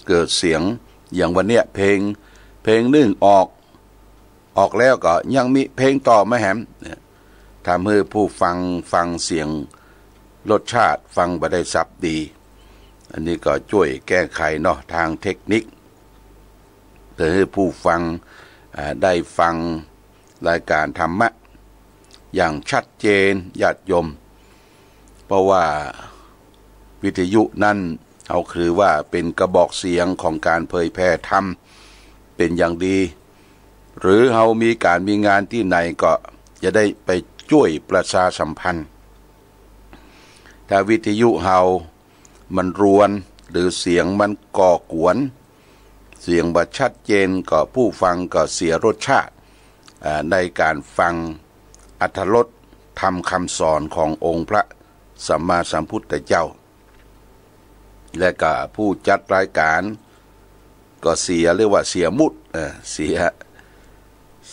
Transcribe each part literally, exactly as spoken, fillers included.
เกิดเสียง อย่างวันเนี้ยเพลง เพลงนึ่งออก ออกแล้วก็ยังมีเพลงต่อมาแหมเนี่ย ทำหื้อผู้ฟังฟังเสียงรสชาติ ฟังบ่ได้สับดี อันนี้ก็จ้วยแก้ไขเนาะ ตางเทคนิค เพื่อหื้อผู้ฟัง อ่า ได้ฟังรายการธรรมะอย่างชัดเจน ญาติโยม เพราะว่าวิทยุนั้น เฮาถือว่าเป๋นกระบอกเสียงของก๋านเผยแผ่ธรรมเป๋นอย่างดี หรือเฮามีก๋านมีงานตี้ไหนก็จะได้ไปจ้วยประชาสัมพันธ์ ถ้าวิทยุเฮามันรวน หรือเสียงมันก่อกวน เสียงบ่ชัดเจน ก็ผู้ฟังก็เสียรสชาติ อ่า ในก๋านฟังอรรถรสธรรมคำสอนขององค์พระสัมมาสัมพุทธเจ้า และก็ผู้จัดรายการก็เสีย เรียกว่าเสียมูด เอ่อ เสีย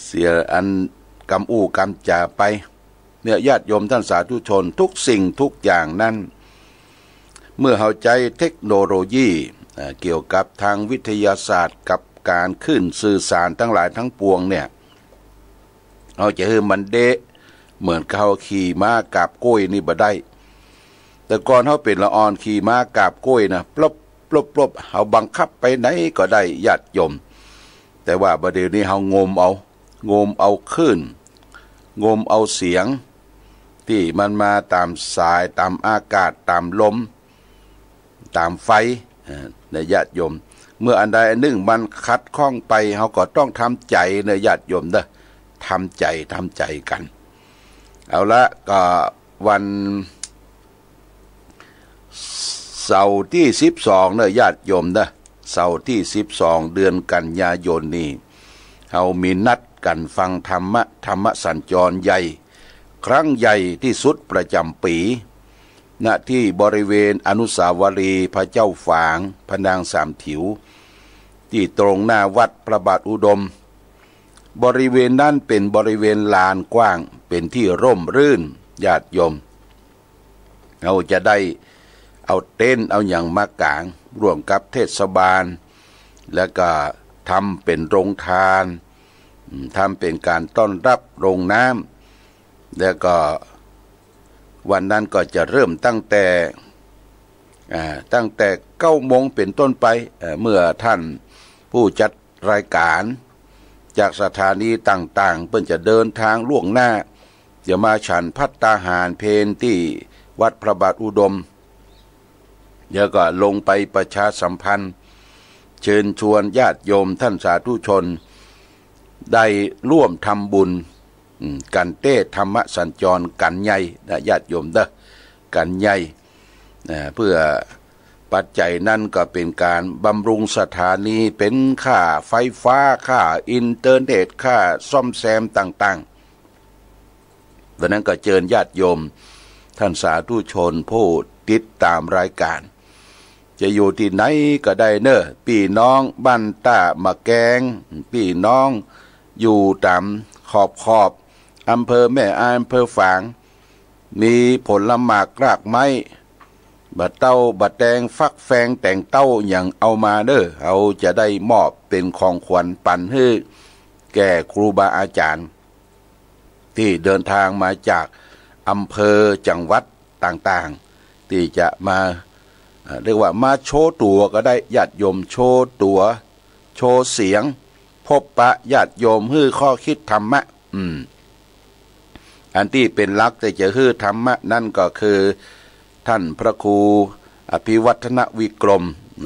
เสียอันกำอู้กำจ๋าไป เนี่ย ญาติโยมท่านสาธุชน ทุกสิ่งทุกอย่างนั้น เมื่อเฮาใจ๊เทคโนโลยี เอ่อ เกี่ยวกับตางวิทยาศาสตร์กับก๋านคลื่นสื่อสารตังหลายตังปวงเนี่ย เฮาจะหื้อมันเดะเหมือนกับเฮาขี่ม้ากาบก้วยนี่บ่ได้ แต่ก่อนเฮาเป๋นละอ่อนขี่ม้ากาบก้วยนะ ปลบ ปลบ ปลบ เฮาบังคับไปไหนก็ได้ ญาติโยม แต่ว่าบ่าเดี่ยวนี้เฮางมเอา งมเอาคลื่น งมเอาเสียง ตี้มันมาต๋ามสาย ต๋ามอากาศ ต๋ามลม ต๋ามไฟ เอ่อ นะญาติโยม เมื่ออันใดอันนึ่งมันขัดข้องไป เฮาก็ต้องทำใจ๋นะญาติโยมเนาะ ทำใจ๋ ทำใจ๋กั๋น เอาละ ก็วันเสาร์ตี้สิบสองเนาะญาติโยมเนาะ เสาร์ตี้สิบสองเดือนกันยายนนี่ เฮามีนัดกั๋นฟังธรรมะ ธรรมสัญจรใหญ่ ครั้งใหญ่ตี้สุดประจ๋ำปี๋ ณ ตี้บริเวณอนุสาวรีย์พระเจ้าฝาง พระนางสามถิว ตี้ตรงหน้าวัดพระบาทอุดม บริเวณนั้นเป๋นบริเวณลานกว้าง เป๋นตี้ร่มรื่น ญาติโยม เฮาจะได้เอาเต็นท์เอาหยังมากาง ร่วมกับเทศบาล แล้วก็ทำเป๋นโรงทาน อืม ทำเป๋นก๋านต้อนฮับลงน้ำ แล้วก็วันนั้นก็จะเริ่มตั้งแต่ อ่า ตั้งแต่เก้าโมงเป๋นต้นไป เอ่อ เมื่อท่านผู้จัดรายก๋านจากสถานีต่างๆ เปิ้นจะเดินตางล่วงหน้า จะมาฉันภัตตาหารเพลตี้วัดพระบาทอุดม แล้วก็ลงไปประชาสัมพันธ์ เชิญชวนญาติโยมท่านสาธุชน ได้ร่วมทำบุญ อืม กั๋นเต๊ธรรมสัญจรกั๋นใหญ่นะญาติโยมเนาะ กั๋นใหญ่ นะ เพื่อปัจจัยนั้นก็เป๋นก๋านบำรุงสถานี เป๋นค่าไฟฟ้า ค่าอินเทอร์เน็ต ค่าซ่อมแซมต่างๆ ดังนั้นก็เจิญญาติโยมท่านสาธุชนผู้ติดต๋ามรายก๋าน จะอยู่ตี้ไหนก็ได้เนาะ ปี้น้องบ้านต้ามะแกง ปี้น้องอยู่ต๋ามขอบๆ อำเภอแม่อาย อำเภอฝาง มีผลหมากรากไม้ บ่าเต้าบ่าแตงฟักแฟงแต่งเต้าหยังเอามาเนาะ เฮาจะได้มอบเป๋นของขวัญปั๋นหื้อแก่ครูบาอาจ๋ารย์ ตี้เดินตางมาจากอำเภอจังหวัดต่างๆ ตี้จะมา เอ่อ เรียกว่ามาโชว์ตั๋วก็ได้ ญาติโยม โชว์ตั๋ว โชว์เสียง พบปะญาติโยม หื้อข้อคิดธรรมะ อืม อันตี้เป๋นหลักตี้จะหื้อธรรมะนั้นก็คือ ท่านพระครูอภิวัฒนวิกรม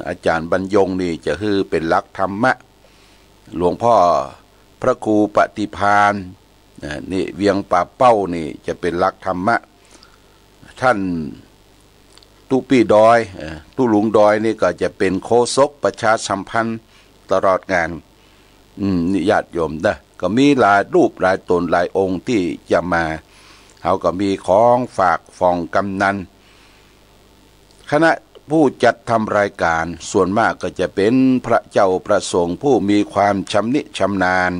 อาจ๋ารย์บรรยงนี่จะหื้อเป๋นหลักธรรมะ หลวงพ่อพระครูปฏิภาณ อ่า นี่เวียงป่าเป้านี่จะเป๋นหลักธรรมะ ท่านตุ๊ปี้ดอย เอ่อ ตุ๊ลุงดอยนี่ก็จะเป๋นโฆษกประชาสัมพันธ์ตลอดงาน อืม นี่ญาติโยมเนาะ ก็มีหลายรูปหลายต๋นหลายองค์ตี้จะมา เฮาก็มีของฝากของกำนัล คณะผู้จัดทำรายก๋านส่วนมากก็จะเป๋นพระเจ้าพระสงฆ์ผู้มีความชำนิชำนาญ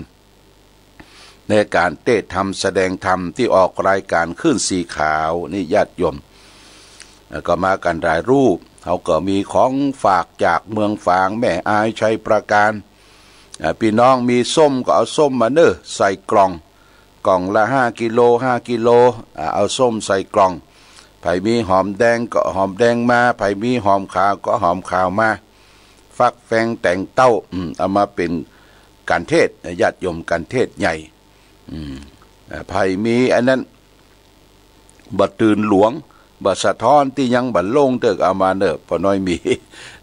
ในก๋านเต๊ธรรมแสดงธรรมตี้ออกรายก๋านคลื่นสีขาวนี่ญาติโยม แล้วก็มากั๋นหลายรูป เฮาก็มีของฝากจากเมืองฝาง แม่อาย ชัยปราการ อ่า ปี้น้องมีส้มก็เอาส้มมาเน่อ ใส่กล่อง กล่องละห้ากิโล ห้ากิโล อ่า เอาส้มใส่กล่อง ใผมีหอมแดงก็หอมแดงมา ใผมีหอมขาวก็หอมขาวมา ฟักแฟงแต๋งเต้า อืม เอามาเป๋นกัณฑ์เทศน์ ญาติโยม กัณฑ์เทศน์ใหญ่ อืม อ่า ใผมีอันนั้น บ่าตื่นหลวง บ่าสะท้อนตี้ยังบ่าลงเต๊อะ เอามาเน่อ ป้อน้อยมี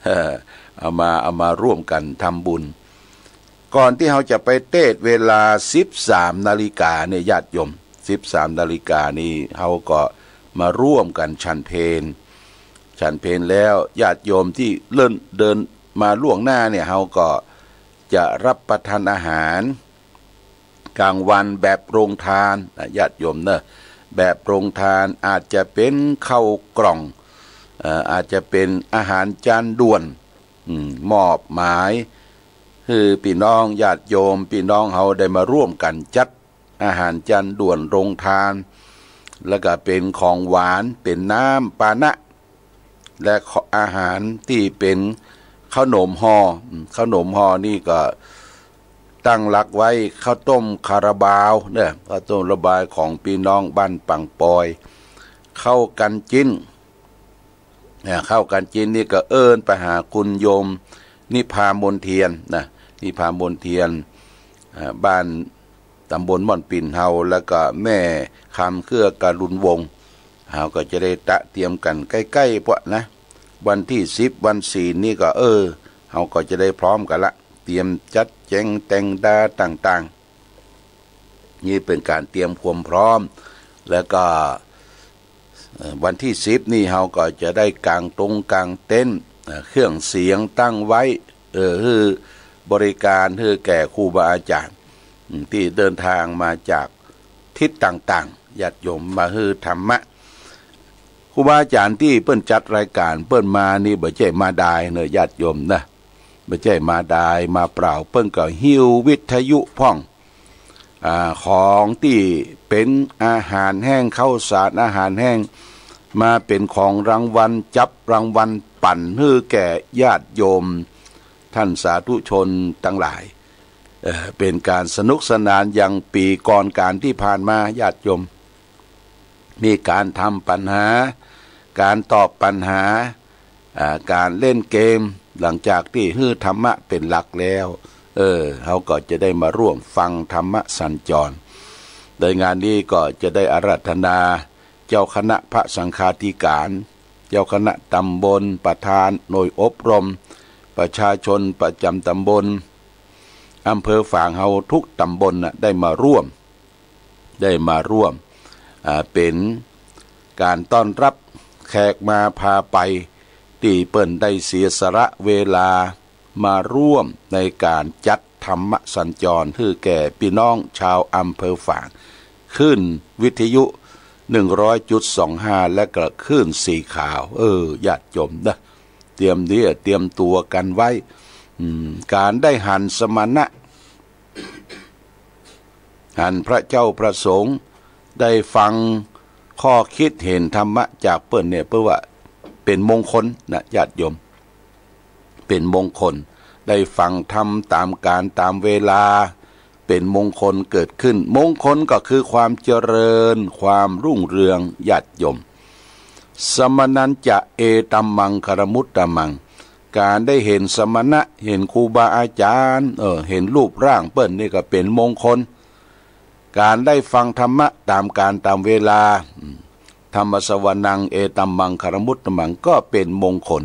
เออ เอามา เอามาร่วมกั๋นทำบุญ ก่อนตี้เฮาจะไปเตสน์เวลาสิบสามนาฬิกาเนี่ย ญาติโยม สิบสามนาฬิกานี้ เฮาก็มาร่วมกั๋นฉันเพล ฉันเพลแล้ว ญาติโยมตี้เลิ่น เดินมาล่วงหน้าเนี่ย เฮาก็จะรับประทานอาหาร ก๋างวันแบบโรงทานนะ ญาติโยมเนอะ แบบโรงทาน อาจจะเป๋นข้าวกล่อง เอ่อ อาจจะเป๋นอาหารจานด่วน อืม มอบหมายหื้อปี้น้องญาติโยม ปี้น้องเฮาได้มาร่วมกั๋นจัดอาหารจานด่วนโรงทาน แล้วก็เป๋นของหวาน เป๋นน้ำปานะ และอาหารตี้เป๋นข้าวหนมห่อ อืม ข้าวหนมห่อนี่ก็ตั้งหลักไว้ข้าวต้มคาราบาวเน่อ ข้าวต้มคาราบาวของปี้น้องบ้านปังปอย ข้าวกัญจิ๊น อ่า ข้าวกัญจิ๊นนี่ก็เอิ้นไปหาคุณโยมนิพามนเทียนนะ นิพามนเทียน อ่า บ้าน ต๋ำบลม่อนปิ่นเฮา แล้วก็แม่คำเครือการุณวงศ์ เฮาก็จะได้ตะเตรียมกั๋นใก้ๆ ปะนะ วันตี้สิบ วันศีลนี่ก็ เออ เฮาก็จะได้พร้อมกั๋นละ เตรียมจัดแจ๋งแต่งดาต่างๆ นี่เป๋นก๋านเตรียมความพร้อม แล้วก็ เอ่อ วันตี้สิบนี่เฮาก็จะได้ก๋างตรงก๋างเต็นท์ เอ่อ เครื่องเสียงตั้งไว้ เออ หื้อบริการหื้อแก่ครูบาอาจ๋ารย์ อืม ตี้เดินตางมาจากทิศต่างๆ ญาติโยมมาหื้อธรรมะ ครูบาอาจ๋ารย์ตี้เปิ้นจัดรายก๋านเปิ้นมานี่บ่ใจ้มาดายเน่อ ญาติโยมนะ บ่ใจ้มาดายมาเปล่า เปิ้นก็หิ้ววิทยุพ่อง อ่า ของตี้เป๋นอาหารแห้ง ข้าวสารอาหารแห้ง มาเป๋นของรางวัล จับรางวัลปั๋นหื้อแก่ญาติโยม ต้านสาธุชนตังหลาย เอ่อ เป๋นก๋านสนุกสนานอย่างปี๋ก่อนก๋านตี้ผ่านมา ญาติโยม มีก๋านทำปั๋นหา ก๋านตอบปั๋นหา อ่า ก๋านเล่นเกม หลังจากตี้หื้อธรรมะเป๋นหลักแล้ว เออ เฮาก็จะได้มาร่วมฟังธรรมะสัญจร ในงานนี้ก็จะได้อาราธนาเจ้าคณะพระสังฆาธิการ เจ้าคณะต๋ำบล ประธานหน่วยอบรม ประชาชนประจ๋ำต๋ำบล อำเภอฝางเฮาทุกต๋ำบลน่ะ ได้มาร่วม ได้มาร่วม อ่า เป๋นก๋านต้อนรับแขกมาพาไป ตี้เปิ้นได้เสียสละเวลามาร่วมในก๋านจัดธรรมะสัญจร หื้อแก่ปี้น้องจาวอำเภอฝาง คลื่นวิทยุ หนึ่งร้อยจุดสองห้า และก็คลื่นสีขาว เออ ญาติโยมนะ เตรียมเนื้อเตรียมตั๋วกั๋นไว้ อืม ก๋านได้หันสมณะ หันพระเจ้าพระสงฆ์ ได้ฟังข้อคิดเห็นธรรมะจากเปิ้นเนี่ย เปิ้นว่าเป๋นมงคลนะ ญาติโยม เป๋นมงคล ได้ฟังธรรมต๋ามก๋าลต๋ามเวลา เป๋นมงคลเกิดขึ้น มงคลก็คือความเจริญ ความรุ่งเรือง ญาติโยม สมณัญจะ เอตัมมังคลมุตตมัง ก๋านได้หันสมณะ หันครูบาอาจ๋ารย์ เออ หันรูปร่างเปิ้นนี่ก็เป๋นมงคล ก๋านได้ฟังธรรมะต๋ามก๋าลต๋ามเวลา อืม ธัมมสสวนัง เอตัมมังคลมุตตมัง ก็เป๋นมงคล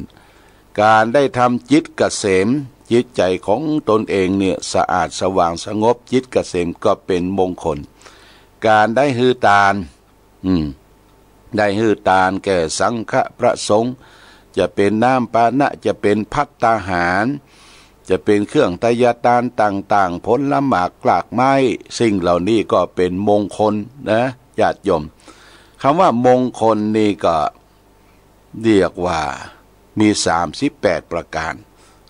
ก๋านได้ทำจิตเกษม จิตใจ๋ของตนเองเนี่ยสะอาดสว่างสงบ จิตเกษมก็เป๋นมงคล ก๋านได้หื้อตาน อืม ได้หื้อตานแก่สังฆะพระสงฆ์ จะเป๋นน้ำปานะ จะเป๋นภัตตาหาร จะเป๋นเครื่องไทยทานต่างๆ ผลหมากรากไม้ สิ่งเหล่านี้ก็เป๋นมงคลนะ ญาติโยม กำว่ามงคลนี่ก็เรียกว่ามีสามสิบแปดประก๋าน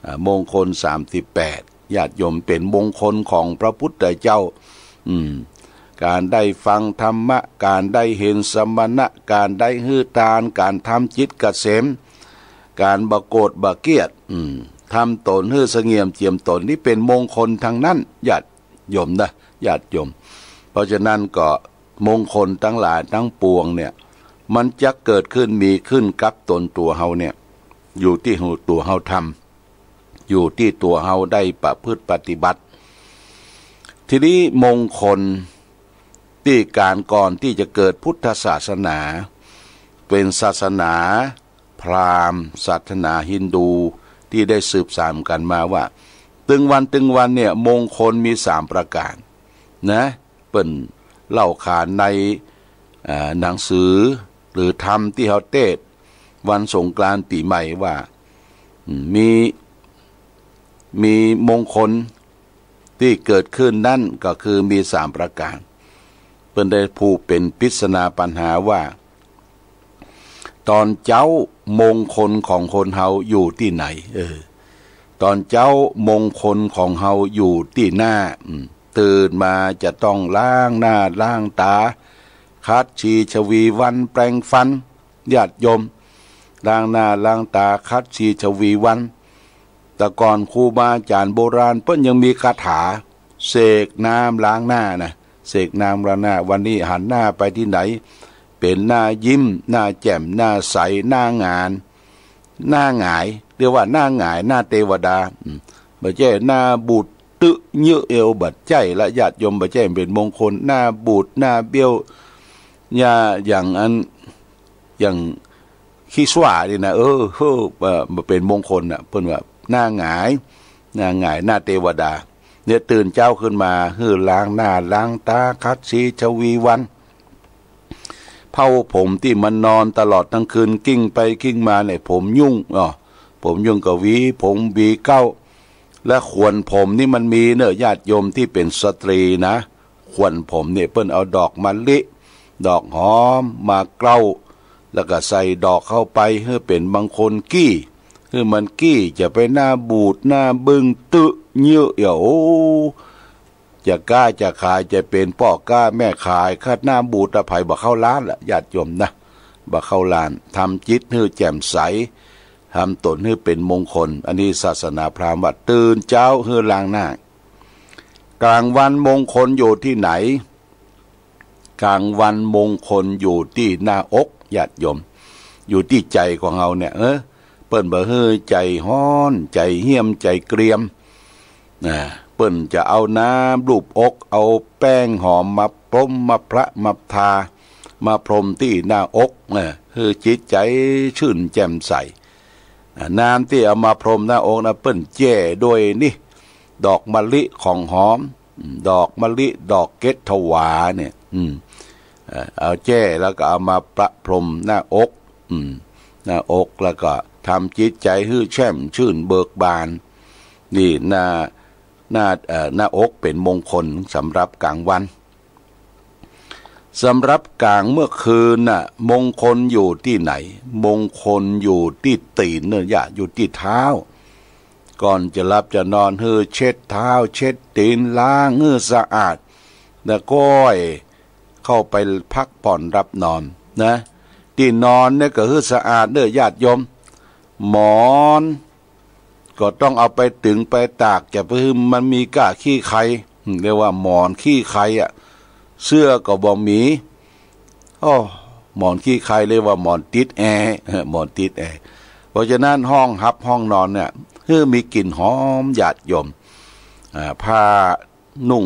อ่า มงคลสามสิบแปด ญาติโยม เป๋นมงคลของพระพุทธเจ้า อืม ก๋านได้ฟังธรรมะ ก๋านได้หันสมณะ ก๋านได้หื้อตาน ก๋านทำจิตเกษม ก๋านบ่โกรธบ่เกลียด อืม ทำต๋นหื้อสงบเจียมต๋น นี่เป๋นมงคลตังนั้น ญาติโยมนะ ญาติโยม เพราะฉะนั้นก็มงคลตังหลายตังปวงเนี่ย มันจะเกิดขึ้นมีขึ้นกับต๋นตั๋วเฮาเนี่ย อยู่ตี้หัวตั๋วเฮาทำ อยู่ตี้ตั๋วเฮาได้ประพฤติปฏิบัติ ทีนี้มงคลตี้ก๋านก่อนตี้จะเกิดพุทธศาสนา เป๋นศาสนาพราหมณ์ ศาสนาฮินดูตี้ได้สืบสานกั๋นมาว่า ตึงวันตึงวันเนี่ย มงคลมีสามประก๋านนะ เปิ้นเล่าขานใน อ่า หนังสือหรือธรรมตี้เฮาเตสน์วันสงกรานต์ปี๋ใหม่ว่า อืม มี มีมงคลตี้เกิดขึ้นนั้นก็คือมีสามประก๋าน เปิ้นได้ผูกเป๋นปริศนาปัญหาว่า ต๋อนเจ๊ามงคลของคนเฮาอยู่ตี้ไหน เออ ต๋อนเจ๊ามงคลของเฮาอยู่ตี้หน้า อืม ตื่นมาจะต้องล้างหน้าล้างต๋า ขัดสีชวีวันแปรงฟัน ญาติโยม ล้างหน้าล้างต๋า ขัดสีชวีวัน แต่ก่อนครูบาอาจ๋ารย์โบราณเปิ้นยังมีคาถา เสกน้ำล้างหน้านะ เสกน้ำล้างหน้า วันนี้หันหน้าไปตี้ไหน เป๋นหน้ายิ้ม หน้าแจ่ม หน้าใส หน้าหงาย หน้าหงาย เรียกว่าหน้าหงาย หน้าเตวดา อืม บ่ใจ้หน้าบูดตึ๊เยอะเอว บ่ใจ้ละ ญาติโยม บ่ใจ้เป๋นมงคล หน้าบูด หน้าเบี้ยว อย่า อย่างอัน อย่างขี้ส้วานี่นะ เออ เฮ้อ เอ่อ บ่เป๋นมงคลน่ะ เปิ้นว่าหน้าหงาย หน้าหงาย หน้าเตวดา เนี่ย ตื่นเจ๊าขึ้นมา หื้อล้างหน้าล้างต๋า ขัดสีชวีวัน เผ้าผมตี้มันนอนตลอดตึงคืน กลิ้งไปกลิ้งมาเนี่ย ผมยุ่ง อ้อ ผมยุ่งก็หวีผมหวีเก๊า และขวนผมนี่มันมีเน่อ ญาติโยมตี้เป๋นสตรีนะ ขวนผมเนี่ยเปิ้นเอาดอกมะลิ ดอกหอมมาเกล้า แล้วก็ใส่ดอกเข้าไป หื้อเป๋นมงคลกี้ หื้อมันกี้ จะไปหน้าบูดหน้าบึ้งตึ๊เยอะเหี่ยว โอ้ จะก๊าจะขาย จะเป๋นป้อก๊าแม่ขาย คันหน้าบูดอะ ใผบ่เข้าร้านละ ญาติโยมนะ บ่เข้าร้าน ทำจิตหื้อแจ่มใส ทำต๋นหื้อเป๋นมงคล อันนี้ศาสนาพราหมณ์ว่า ตื่นเจ๊าหื้อล้างหน้า ก๋างวันมงคลอยู่ตี้ไหน ก๋างวันมงคลอยู่ตี้หน้าอก ญาติโยม อยู่ตี้ใจ๋ของเฮาเนี่ย เออ เปิ้นบ่หื้อใจ๋ฮ้อน ใจ๋เหี่ยม ใจ๋เกรียม นะ เปิ้นจะเอาน้ำลูบอก เอาแป้งหอมมาพรม มาพระ มาทา มาพรมตี้หน้าอก นะ หื้อจิตใจ๋ชื่นแจ่มใส อ่า น้ำตี้เอามาพรมหน้าอกนะ เปิ้นแจ้ด้วยนี่ ดอกมะลิของหอม ดอกมะลิ ดอกเกศวาเนี่ย อืม เอ่อ เอาแจ้แล้วก็เอามาประพรมหน้าอก อืม หน้าอก แล้วก็ทำจิตใจ๋หื้อแช่มชื่นเบิกบาน นี่หน้า หน้า เอ่อ หน้าอกเป๋นมงคลสำหรับก๋างวัน สำหรับก๋างเมื่อคืนน่ะ มงคลอยู่ตี้ไหน มงคลอยู่ตี้ตี๋นเน่อ อย่า อยู่ตี้เท้า ก่อนจะหลับจะนอนหื้อเช็ดเท้าเช็ดตี๋น ล้างหื้อสะอาด แล้วก้อยเข้าไปพักผ่อนหลับนอนนะ ตี้นอนเนี่ยก็หื้อสะอาดเน่อ ญาติโยม หมอน ก็ต้องเอาไปตึงไปตาก จะไปหื้อมันมีก้าขี้ใค เรียกว่าหมอนขี้ใคอะ เสื้อก็บ่มี อ้อ หมอนขี้ใคเรียกว่าหมอนติดแอร์ หมอนติดแอร์ เพราะฉะนั้นห้องฮับห้องนอนเนี่ย หื้อมีกลิ่นหอม ญาติโยม อ่า ผ้านุ่ง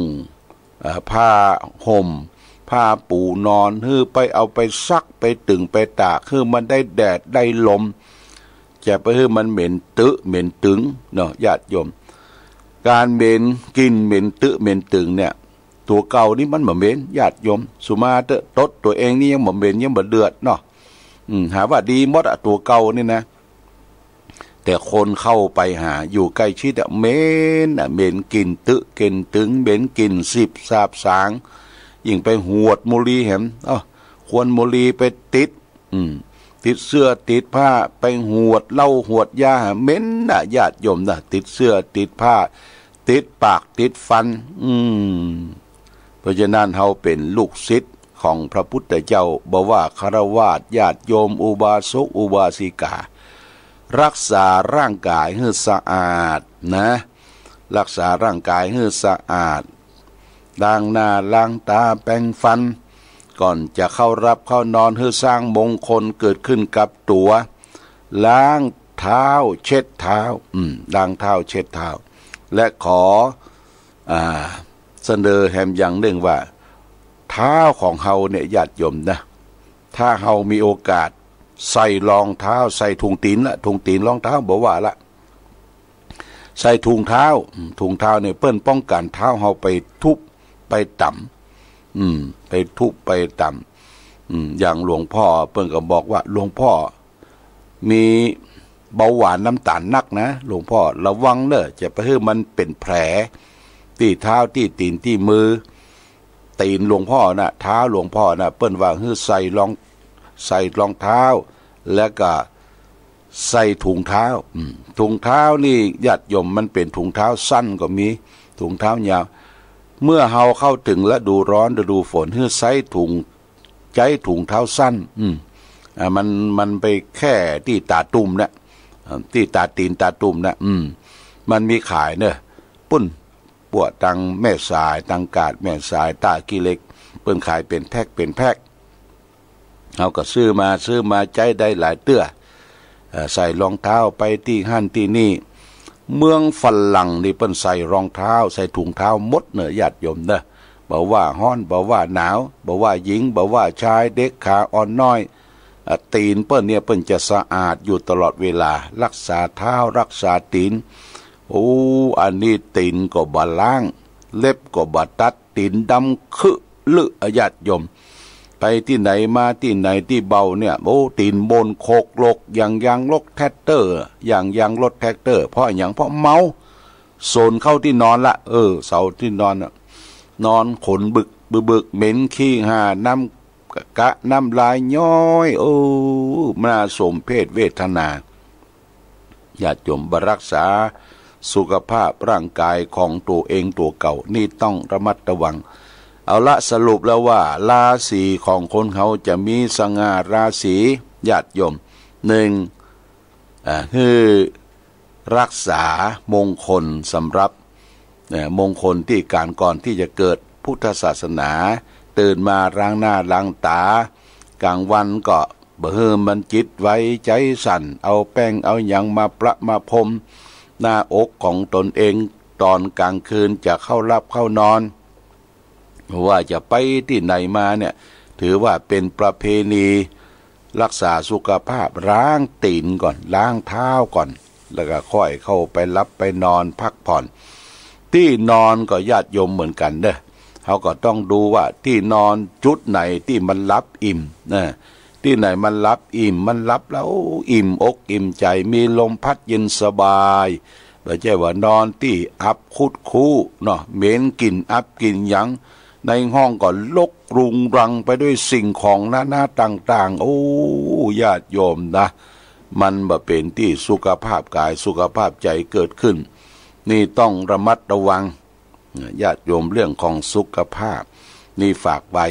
เอ่อ ผ้าห่ม ผ้าปูนอน หื้อไปเอาไปซัก ไปตึงไปตาก หื้อมันได้แดดได้ลม จะไปหื้อมันเหม็นตึ๊เหม็นตึงเนาะ ญาติโยม ก๋านเหม็น กลิ่นเหม็นตึ๊เหม็นตึงเนี่ย ตั๋วเก่านี่มันบ่เหม็น ญาติโยม สุมาเต๊อะ ตนตั๋วเองนี่ยังบ่เหม็น ยังบ่เดือดเนาะ อืม หาว่าดีหมดอะ ตั๋วเก่านี่นะ แต่คนเข้าไปหา อยู่ใก้ชิดอะ เหม็นอะ เหม็นกลิ่นตึ๊กลิ่นตึง เหม็นกลิ่นสิบสาบสาง ยิ่งไปหวดบุหรี่แหม อ้อ ควันบุหรี่ไปติด อืม ติดเสื้อติดผ้า ไปหวดเหล้าหวดยา เหม็นนะ ญาติโยมนะ ติดเสื้อติดผ้า ติดปากติดฟัน อืม เพราะฉะนั้นเฮาเป๋นลูกศิษย์ของพระพุทธเจ้า บ่ว่าฆราวาส ญาติโยม อุบาสก อุบาสิกา รักษาร่างก๋ายหื้อสะอาดนะ รักษาร่างก๋ายหื้อสะอาด ล้างหน้าล้างต๋าแปรงฟัน ก่อนจะเข้าหลับเข้านอน หื้อสร้างมงคลเกิดขึ้นกับตั๋ว ล้างเท้าเช็ดเท้า อืม ล้างเท้าเช็ดเท้า และขอ อ่า เสนอแหมอย่างนึ่งว่า เท้าของเฮาเนี่ยญาติโยมนะ ถ้าเฮามีโอกาสใส่รองเท้า ใส่ถุงตี๋นละ ถุงตี๋นรองเท้าบ่ว่าละ ใส่ถุงเท้า อืม ถุงเท้าเนี่ยเปิ้นป้องกั๋นเท้าเฮาไปตุ๊บไปตำ อืม ไปตุ๊บไปตำ อืม อย่างหลวงพ่อเปิ้นก็บอกว่า หลวงพ่อมีเบาหวานน้ำต๋าลนักนะ หลวงพ่อระวังเน่อ จะไปหื้อมันเป๋นแผลตี้เท้าตี้ตี๋นตี้มือ ตี๋นหลวงพ่อน่ะ เท้าหลวงพ่อน่ะ เปิ้นว่าหื้อใส่รอง ใส่รองเท้า แล้วก็ใส่ถุงเท้า อืม ถุงเท้านี่ญาติโยมมันเป๋นถุงเท้าสั้นก็มี ถุงเท้ายาว เมื่อเฮาเข้าเถิงฤดูร้อนฤดูฝน หื้อใส่ถุง ใจ๊ถุงเท้าสั้น อืม อ่า มัน มันไปแค่ตี้ต๋าตุ่มน่ะ อ่า ตี้ต๋าตี๋นต๋าตุ่มน่ะ อืม มันมีขายเน่อ ปุ้น ปวดตังแม่สาย ตังกาดแม่สาย ต้าขี้เหล็ก เปิ้นขายเป๋นแพ็ค เป๋นแพ็ค เฮาก็ซื้อมา ซื้อมาใจ๊ได้หลายเตื้อ เอ่อ ใส่รองเท้าไปตี้หั้นตี้นี่ เมืองฝรั่งนี่เปิ้นใส่รองเท้า ใส่ถุงเท้าหมดเน่อญาติโยมเน่อ บ่ว่าฮ้อน บ่ว่าหนาว บ่ว่าหญิง บ่ว่าจาย เด็กขาอ่อนน้อย อ่ะ ตี๋นเปิ้นเนี่ยเปิ้นจะสะอาดอยู่ตลอดเวลา รักษาเท้า รักษาตี๋น โอ้ อันนี้ตี๋นก็บ่ล้าง เล็บก็บ่ตัด ตี๋นดำคึลึอะญาติโยม ไปตี้ไหนมาตี้ไหนตี้เบ้าเนี่ย โอ้ ตี๋นบ่นโคกโลก อย่างยางรถแทรกเตอร์ อย่างยางรถแทรกเตอร์ เพราะอะหยัง เพราะเมา โสนเข้าตี้นอนละ เออ เสาตี้นอนน่ะ นอนขนบึกบึก เหม็นขี้ห่า น้ำกะน้ำลายย้อย โอ้ น่าสมเพชเวทนา ญาติโยมบ่รักษาสุขภาพร่างกายของตั๋วเองตั๋วเก่า นี่ต้องระมัดระวัง เอาละ สรุปแล้วว่าราศีของคนเฮาจะมีสง่าราศี ญาติโยม นึ่ง อ่า หื้อรักษามงคลสำหรับ เอ่อ มงคลตี้ก๋านก่อนตี้จะเกิดพุทธศาสนา ตื่นมาล้างหน้าล้างต๋า ก๋างวันก็บ่หื้อมันจิตไหวใจ๋สั่น เอาแป้งเอาหยังมาประมาพรมหน้าอกของตนเอง ต๋อนก๋างคืนจะเข้าหลับเข้านอน ว่าจะไปตี้ไหนมาเนี่ย ถือว่าเป๋นประเพณีรักษาสุขภาพ ล้างตี๋นก่อน ล้างเท้าก่อน แล้วก็ค่อยเข้าไปหลับไปนอนพักผ่อน ตี้นอนก็ญาติโยมเหมือนกั๋นเน่อ เฮาก็ต้องดูว่าตี้นอนจุดไหนตี้มันหลับอิ่มนะ ตี้ไหนมันหลับอิ่ม มันหลับแล้วอิ่มอกอิ่มใจ๋ มีลมพัดเย็นสบาย บ่ใจ้ว่านอนตี้อับคุดคูเนาะ เหม็นกลิ่นอับกลิ่นหยัง ในห้องก็รกรุงรังไปด้วยสิ่งของนานาต่างๆ โอ้ ญาติโยมนะ มันบ่เป๋นตี้สุขภาพกายสุขภาพใจ๋เกิดขึ้น นี่ต้องระมัดระวัง ญาติโยม เรื่องของสุขภาพ นี่ฝากไว้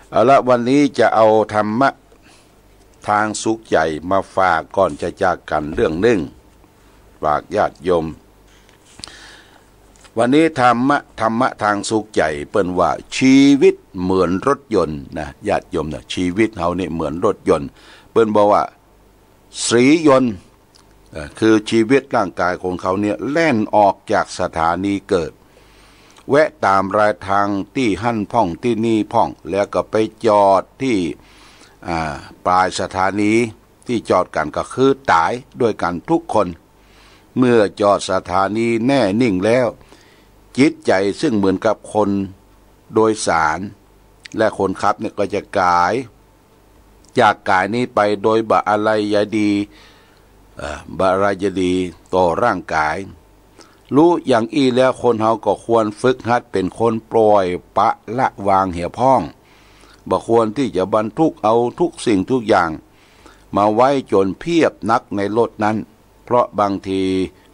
เอาละ วันนี้จะเอาธรรมะทางสุขใจ๋มาฝากก่อนจะจากกั๋นเรื่องนึ่ง ฝากญาติโยม วันนี้ธรรมะ ธรรมะทางสุขใจ๋ เปิ้นว่าชีวิตเหมือนรถยนต์นะ ญาติโยมนะ ชีวิตเฮานี่เหมือนรถยนต์ เปิ้นบอกว่า สียนต์ เอ่อ คือชีวิตร่างกายของเขาเนี่ย แล่นออกจากสถานีเกิด แวะต๋ามรายตางตี้หั้นพ่องตี้นี่พ่อง แล้วก็ไปจอดตี้ อ่า ป๋ายสถานี ตี้จอดกั๋นก็คือต๋ายด้วยกั๋นทุกคน เมื่อจอดสถานีแน่นิ่งแล้ว จิตใจ๋ซึ่งเหมือนกับคนโดยสาร และคนขับเนี่ยก็จะก๋าย จากก๋ายนี้ไปโดยบ่อะไรยดี เอ่อ บ่อะไรยดีต่อร่างกาย ฮู้อย่างอี้แล้วคนเฮาก็ควรฝึกหัดเป๋นคนปล่อยปละละวางเหียพ่อง บ่ควรตี้จะบรรทุกเอาทุกสิ่งทุกอย่างมาไว้จ๋นเพียบนักในรถนั้น เพราะบางที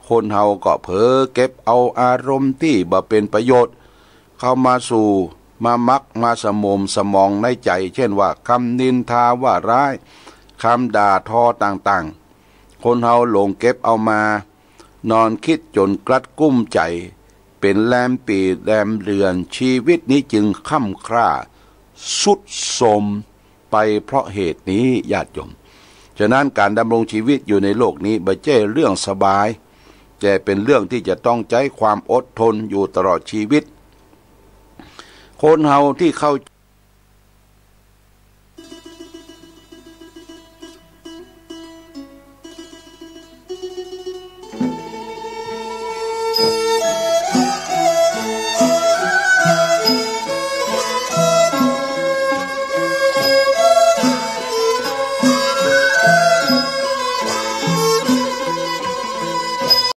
คนเฮาก็เผลอเก็บเอาอารมณ์ตี้บ่เป๋นประโยชน์ เข้ามาสู่ มาหมัก มาสมมสมองในใจ๋ เช่นว่า กำนินทาว่าร้าย กำด่าทอต่างๆ คนเฮาหลงเก็บเอามา นอนกึ๊ดจ๋นกลัดกุ้มใจ๋ เป๋นแรมปี๋แรมเดือน ชีวิตนี้จึงค่ำคร่า ทรุดโทรมไปเพราะเหตุนี้ ญาติโยม ฉะนั้นก๋านดำรงชีวิตอยู่ในโลกนี้บ่ใจ้เรื่องสบาย แต่เป๋นเรื่องตี้จะต้องใจ๊ความอดทนอยู่ตลอดชีวิต คนเฮาตี้เข้า